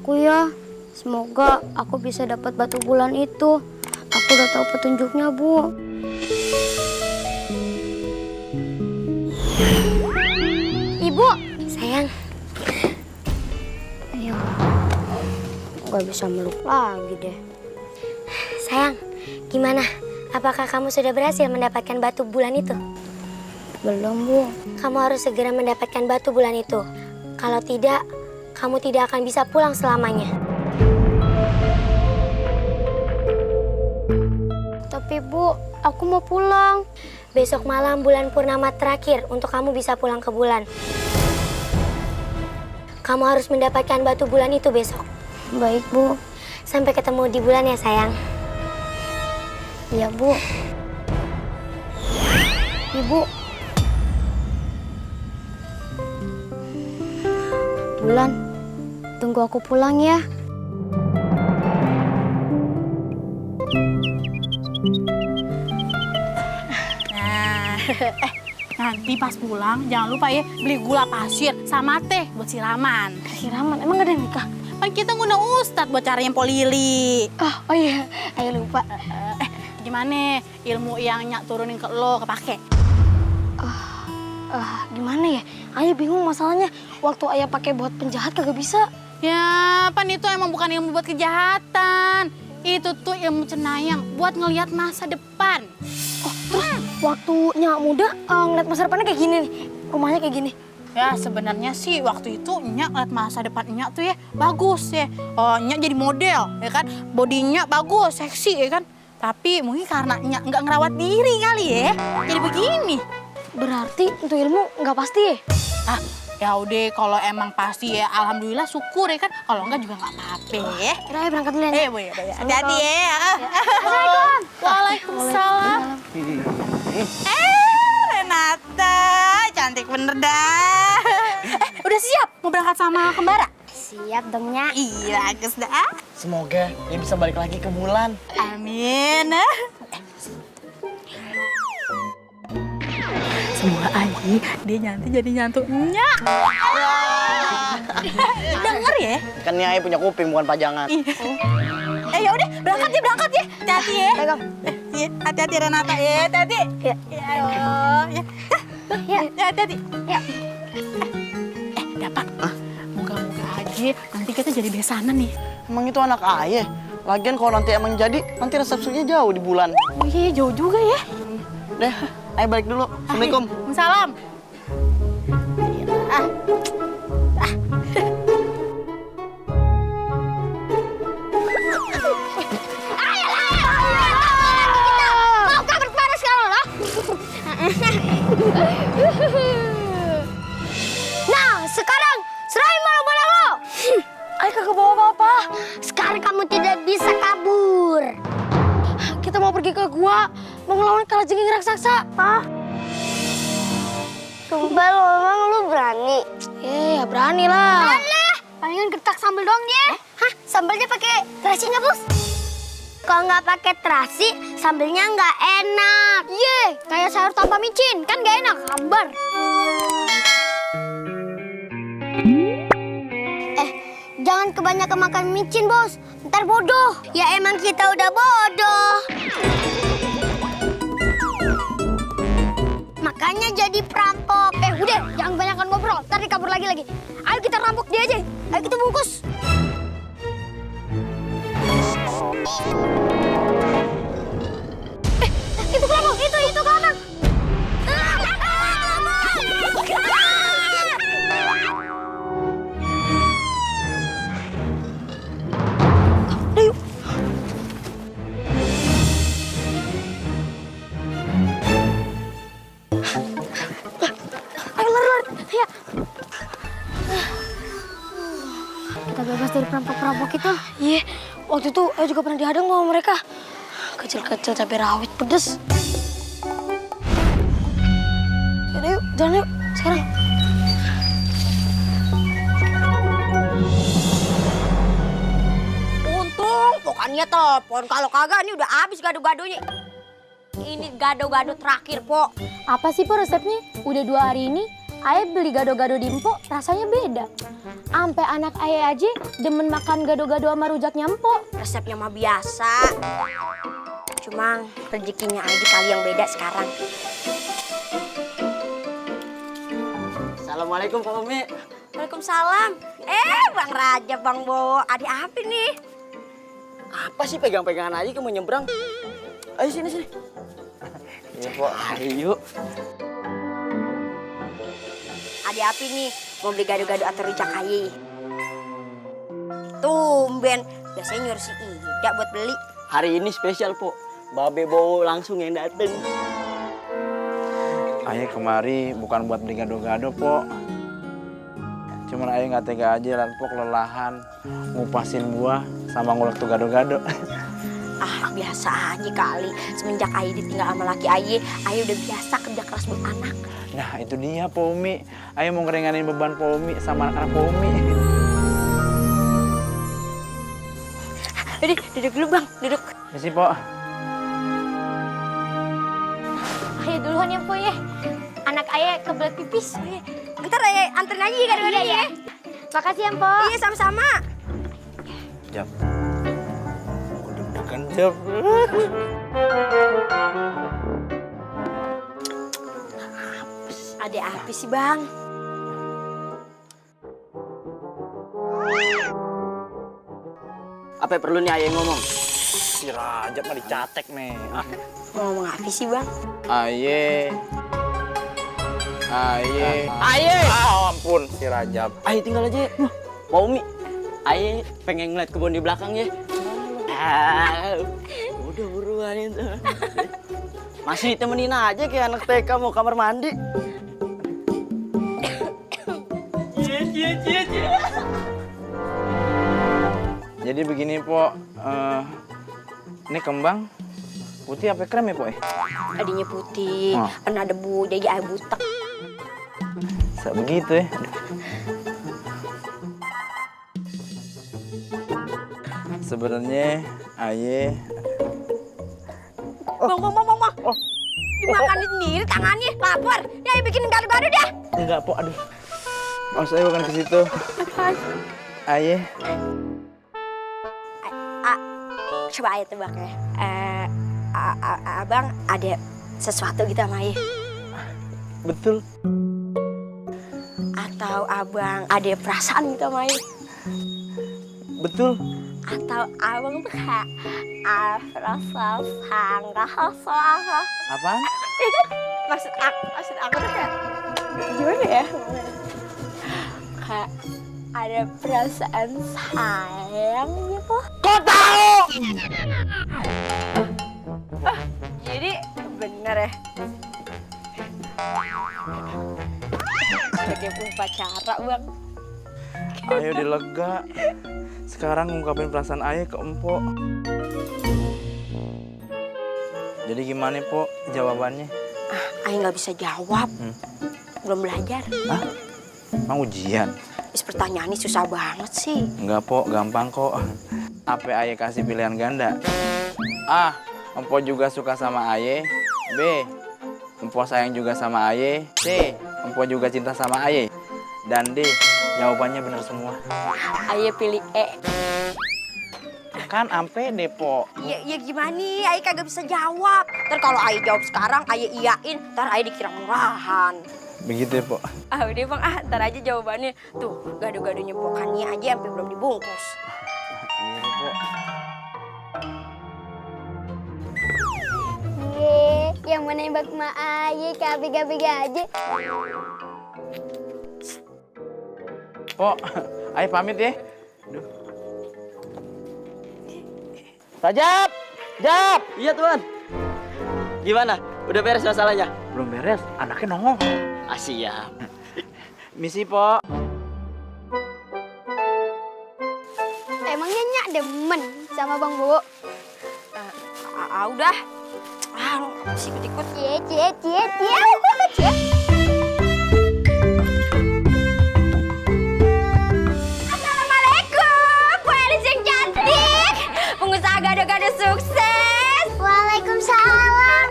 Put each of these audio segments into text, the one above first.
aku ya. Semoga aku bisa dapat batu bulan itu. Aku udah tahu petunjuknya, Bu. Ibu, sayang. Ayo. Gak bisa meluk lagi deh. Sayang, gimana? Apakah kamu sudah berhasil mendapatkan batu bulan itu? Belum, Bu. Kamu harus segera mendapatkan batu bulan itu. Kalau tidak, kamu tidak akan bisa pulang selamanya. Tapi, Bu, aku mau pulang. Besok malam bulan purnama terakhir untuk kamu bisa pulang ke bulan. Kamu harus mendapatkan batu bulan itu besok. Baik, Bu. Sampai ketemu di bulan ya, sayang. Iya, Bu. Ibu. Bulan, tunggu aku pulang ya. Nah, nanti pas pulang jangan lupa ya beli gula pasir sama teh buat siraman. Siraman, emang gak ada yang nikah? Kan kita ngundang Ustadz buat caranya polili. Oh iya, ayo lupa. Gimana ilmu yang Nyak turunin ke lo kepake? Gimana ya? Ayah bingung masalahnya. Waktu ayah pakai buat penjahat kagak bisa. Ya, Pan itu emang bukan ilmu buat kejahatan. Itu tuh ilmu cenayang buat ngelihat masa depan. Oh, terus waktu Nyak muda ngeliat masa depannya kayak gini nih. Rumahnya kayak gini. Ya sebenarnya sih waktu itu Nyak liat masa depan Nyak tuh ya bagus ya. Oh, Nyak jadi model ya kan. Bodinya bagus, seksi ya kan. Tapi mungkin karena Nyak nggak ngerawat diri kali ya. Jadi begini. Berarti untuk ilmu nggak pasti ya? Ah, ya udah kalau emang pasti ya alhamdulillah syukur ya kan. Kalau enggak juga nggak apa-apa ya. Kira ayah berangkat dulu ya. Boleh. Hati-hati ya. Assalamualaikum. Waalaikumsalam. Renata, cantik bener dah. Udah siap mau berangkat sama kembara? Siap dong, Nyak. Iya, bagus dah. Semoga dia bisa balik lagi ke bulan. Amin. Semoga aja dia nanti jadi nyantuk Nyak. Denger ya? Kan Nyai punya kuping bukan pajangan. Ya udah, berangkat ya. Hati-hati ya. Pegang. Iya, hati-hati Renata ya, hati-hati. Ya. Ayo, ya. Ya, hati-hati. Ya. Dapat. Moga-moga aja nanti kita jadi besanan nih. Emang itu anak ayah. Lagian kalau nanti emang jadi, nanti resepsinya jauh di bulan. Oh iya, jauh juga ya. Deh, ayo balik dulu. Assalamualaikum. Salam. Mau kabar kemana sekarang loh? Nah, sekarang serahin barang-barang lo. Ayah kagak bawa apa-apa. Sekarang kamu tidak bisa kabur. Kita mau pergi ke gua. Mau ngelawan kalajengking raksasa. Sumpah lo, emang lu berani? Ya berani lah. Alah, palingan getak sambal doang ya. Hah, sambalnya pakai terasi nggak, Bos? Kalau nggak pakai terasi, sambalnya nggak enak. Ye, kayak sayur tanpa micin. Kan gak enak, hambar. Jangan kebanyakan makan micin, Bos. Ntar bodoh. Ya emang kita udah bodoh. Makanya jadi perampok. Udah, jangan banyakan ngobrol. Ntar kabur lagi. Ayo kita rampok dia aja. Ayo kita bungkus. Itu kelompok, itu kelabang. Ayo. Ayo lari. Ya. Kita bebas dari perampok-perampok itu. Iya, waktu itu aku juga pernah dihadang sama mereka. Kecil-kecil cabai rawit pedes. Yaudah yuk, jalan yuk sekarang. Untung pokoknya telepon. Kalau kagak ini udah habis gado-gadonya. Ini gado-gado terakhir, Po. Apa sih, Po, resepnya? Udah 2 hari ini Ayah beli gado-gado di Empok rasanya beda. Ampe anak ayah aja demen makan gado-gado sama rujaknya Empok. Resepnya mah biasa. Cuma rezekinya aja kali yang beda sekarang. Assalamualaikum Pak Umi. Waalaikumsalam. Bang Raja, Bang Bowo, ada apa nih? Apa sih pegang-pegangan aja kamu nyebrang? Ayo sini. Iya Pak, ayo. Ada apa nih? Mau beli gado-gado atau rujak aye? Tumben, biasanya nyuruh si Ida buat beli. Hari ini spesial Po, Babe Bowo langsung yang dateng. Ayah kemari bukan buat beli gado-gado, Po. Cuman ayah nggak tega aja liat Po kelelahan ngupasin buah sama ngulek tuh gado-gado. Biasa aja kali. Semenjak Aye ditinggal sama laki Aye udah biasa kerja keras buat anak. Nah itu dia Po Umi. Ayah mau ngeringanin beban Po Umi sama anak-anak Po Umi. Jadi duduk dulu Bang, duduk. Misi Po. Ayah duluan ya Po ya. Anak ayah kebelet pipis. Bentar Aye anterin aja gado-gado ya. Makasih ya Po. Iya sama-sama. Jap. Deg-degan Jap. Ada apa sih Bang? Apa perlu nih ayah ngomong? Si Rajab mah dicatek nih. Mau ngomong apa sih Bang? Ayah. Ampun si Rajab. Ayah tinggal aja. Pak Umi, ayah pengen ngeliat kebun di belakang ya. Udah buruan itu. Masih ditemenin aja kayak anak TK mau kamar mandi. Jadi begini Po, ini kembang putih apa krem ya Po? Adinya putih, kena debu, jadi air butek. Bisa begitu ya. Sebenarnya ayah. Bang. Dimakanin sendiri tangannya, lapar. Ya Aye bikin gado-gado dah. Enggak Po, aduh. Maksud saya bukan ke situ. Ayah. Coba Aye tebak ya. Abang ada sesuatu gitu sama Aye? Betul. Atau abang ada perasaan gitu sama Aye? Betul. Atau abang tuh kayak perasaan nggak apa? Apaan? Maksud aku tuh kayak gimana ya? Kayak ada perasaan sayang gitu. Kok tahu? Jadi bener ya? Kayak upacara Bang. Ayo dilega. Sekarang ngungkapin perasaan ayah ke Empok. Jadi gimana Po jawabannya? Aye nggak bisa jawab. Belum belajar. Hah? Emang ujian? Pertanyaannya susah banget sih. Enggak Po, gampang kok. Apa ayah kasih pilihan ganda? A. Empok juga suka sama ayah. B. Empok sayang juga sama ayah. C. Empok juga cinta sama ayah. Dan D. Jawabannya benar semua. Aye pilih E. Kan ampe deh Po. Ya gimana nih? Aye kagak bisa jawab. Ntar kalau Aye jawab sekarang, Aye iyain. Ntar Aye dikira murahan. Begitu ya Po. Udah Bang, ntar aja jawabannya. Tuh, gado-gadonya pokannya aja sampai belum dibungkus. Iya Po. Yang menembak mak Aye kabega-bega aja. Po, ayah pamit ya. Rajab! Jab! Iya Tuan. Gimana? Udah beres masalahnya? Belum beres, anaknya nongol. Siap. Misi Po. Emangnya Nyak demen sama Bang Bowo? Udah. Masih ikut-ikut. Cie. Assalamualaikum, Bu Elis yang cantik. Pengusaha gado-gado sukses. Waalaikumsalam.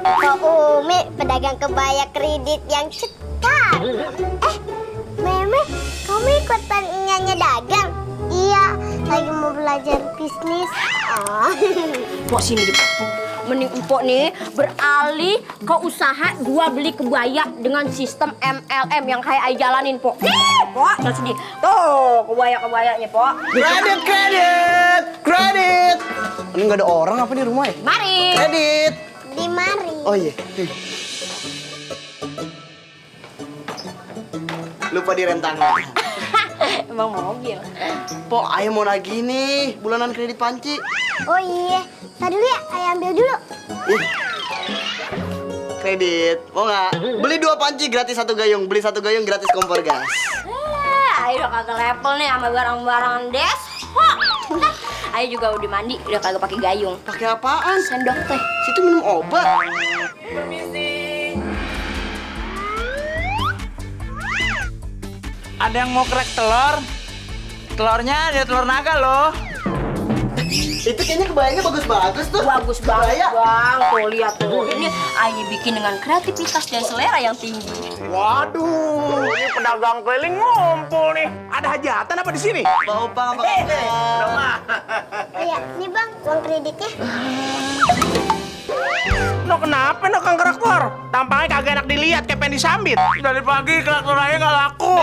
Kok Umi pedagang kebaya kredit yang cekat. Meme, kamu ikutan nyanyi dagang? Iya, lagi mau belajar bisnis. Oh. Pok sini deh. Mending empok nih beralih ke usaha jual beli kebaya dengan sistem MLM yang kayak Ai jalanin, Pok. Pok, jangan sedih. Tuh, kebaya-kebayanya, Pok. Kredit. Ini nggak ada orang apa di rumah ya? Mari. Kredit. Di mari. Oh iya. Lupa direntangnya. Emang mobil. Po, ayo mau nagih nih bulanan kredit panci. Oh iya, tadi dulu ya, ayah ambil dulu. Ih. Kredit, mau nggak? Beli 2 panci gratis 1 gayung, beli 1 gayung gratis kompor gas. Ayo udah kagak level nih sama barang-barang des. Ayo juga udah mandi, udah kagak pakai gayung. Pakai apaan? Sendok teh. Situ minum obat. Ada yang mau krek telur? Telurnya ada telur naga loh. Itu kayaknya kebayangnya bagus-bagus tuh. Bagus banget, Kebaya. Bang. Tuh lihat tuh. Ini Ayi bikin dengan kreativitas dan selera yang tinggi. Waduh, ini pedagang keliling ngumpul nih. Ada hajatan apa di sini? Pak Opang, apa kabar? Iya, ini bang, uang kreditnya. Lo kenapa no Kang Keraktor? Tampangnya kagak enak dilihat, kayak pengen disambit. Dari pagi keraktor aja nggak laku.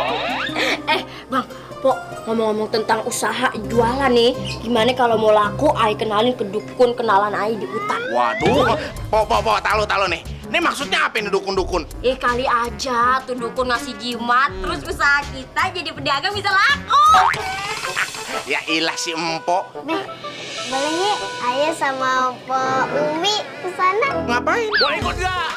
Bang, Pok, ngomong-ngomong tentang usaha jualan nih, gimana kalau mau laku, Ayi kenalin ke dukun kenalan Ayi di hutan. Waduh, talo nih. Ini maksudnya apa ini dukun-dukun? Kali aja tuh dukun ngasih jimat, terus usaha kita jadi pedagang bisa laku. Ya ilah si empok. Beh, boleh ya ayah sama Po Umi ke sana? Ngapain? Boleh ikut gak?